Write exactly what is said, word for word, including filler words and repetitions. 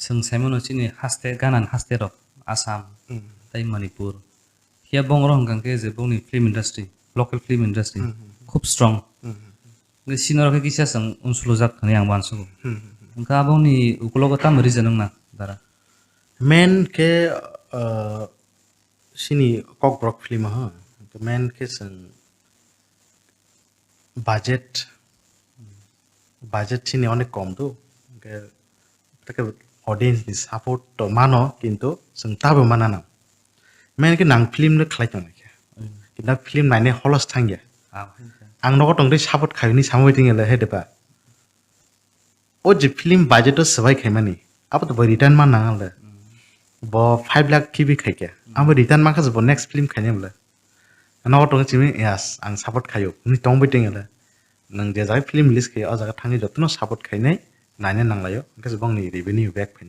Chwng saimano chini haste, ganani haste rok, Assam, Hmm. tei Manipur. Hiya bongro hwnkha khe je bongni film industry, local film industry, Hmm. khub strong. Hmm. Hwnkhe sini oro khe kisa chwng unsulujak hwnwi ang uansugo. Hmm. Hwnkhe aboni ukulogo tamo reason wngna dara? Main khe, uh, sini Kokborok film ha. Main khe chwng budget, budget sini onek kom do. Hwnkhe, hwnkhe audience ni support to mano, kintu chwng tabo mana nang. Main khe nang film no khlai tong khe. Hmm. Kintu film naine holos thangya. Ah, hwnkhe. Ang nogo tongdoi support khaini samui tingya le he deba. O je film budget o swbai khaimani, abo to bo return man nang le. Hmm. Bo five lakh kibi khaikya. Hmm. Abo return man kha bo next film khaini le. Nogo tong chimi, yes, ang support khayo. Ni tong bai tingya le. Nang je jaga film release khayo, o jaga thangwi jotono support khainai, naina nanglaio. Hwnkhe bongni revenue back phainai.